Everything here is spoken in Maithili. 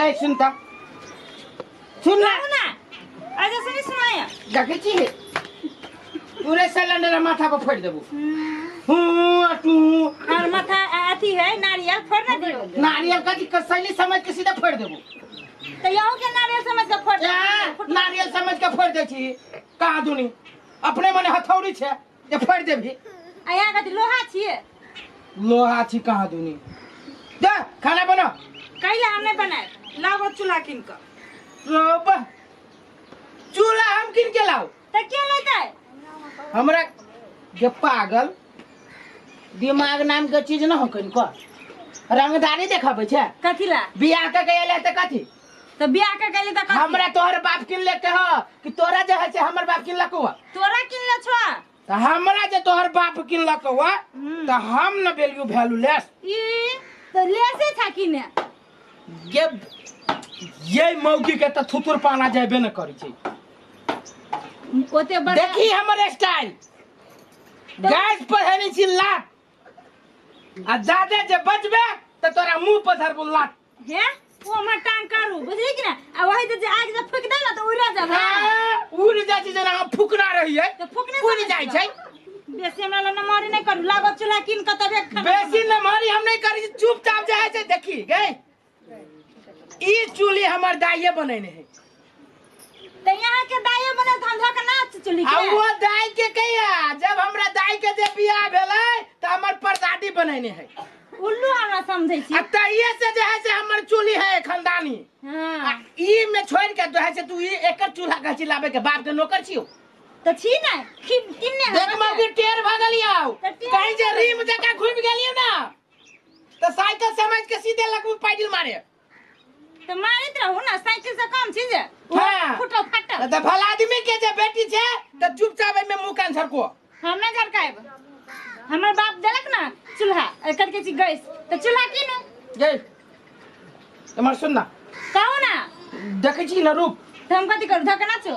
गई सुनता सुन ना। कहू ना, अच्छा सुनी, सुनाया। देखै छी पूरे सिलेंडर माथा पर फोड़ि देबू। हूँ आ तू। और माथा अथी है, नारियल फोड़ ना दियो। नारियल कथी कसैली समझ के सीधा फोड़ि देबू। तो यहू के नारियल समझ के फोड़। ए, नारियल समझ के फोड़ि दै छी कहाँ दुनी अपने मने हथौड़ी छै जे फोड़ि देबही। आ यहाँ कथी लोहा छियै? लोहा छी कहाँ दुनी। जा खाना बना। कैला हम नहीं बनाए, लाबो चूल्हा कीन के। रोबा, चूल्हा हम कीन के लाओ। त के लेतै? हमरा जे पागल दिमाग नाम के चीज न हो कनिको रंगदारी देखाबै छै। कथी ला? बियाह के गेलै त कथी? त बियाह के गेलै त कथी? हमरा तोहर बाप किन ले के ह कि तोरा जे है से हमर बाप किन लको? तोरा किन ले छो। त हमरा जे तोहर बाप किन लको त हम न वैल्यू वैल्यू लेस। ई त लेसे छा किने। ये ये मौगी के त थुथुर पाना जाबे न करै छै। ओते बड़ा देखी हमर स्टाइल गैस पर हेनी छी लात आ जादे जे बजबे त तोरा मुंह पर धरबो लात। हे ओ हमर टांग करू बुझली कि ना? आ वही जे आग जे फूक दे ना त उड़ जाब। हाँ, उड़ जाइ छै जेना हम फुकना रहियै। त फुकने उड़ जाइ छै। बेसी हमरा लग नमहरी नहीं करू, लागो चूल्हा कीन के तबे खाना। बेसी नमहरी हम नहीं करी, चुपचाप जे है से देखी गई ई चूल्ही हमर दाइये बनेने है। त यहाँ के दाइये बने त हम धऽ के नाच चूल्ही आ के। वो दाई के कहिया जब हमरा दाई के जे बियाह भेलै त हमर परदादी बनेने है। उल्लू हमरा समझै छी। आ तहिये से जे है से हमर चूल्ही है खानदानी। हाँ। आ ई में छोड़ के जो है से तू ई एकर चूल्हा कहै छी लाबे के बाप के नौकर छियो। त छी ना किन्ने देख मौगी टेर भऽ गेलियौ। त टेढ़ कहीं जे रीम जकाँ घुमि गेलियौ ना त साइकिल समझ के सीधे लगबू पैडल मारे। त मारैत रहू ना, साइकिल से कम छी जे हाँ। फुटो फाटल। त भला आदमी के जे बेटी छै त चुपचाप एहिमे मुँह कान झरको। हम ना झरकाएब, हमर बाप देलक ना चूल्हा, एकर के छी गैस त चूल्हा कीनू। गई एम्हर सुन ना। कहू ना। देखै छी ना रूप। त हम कथी करू, धक्का नाचो?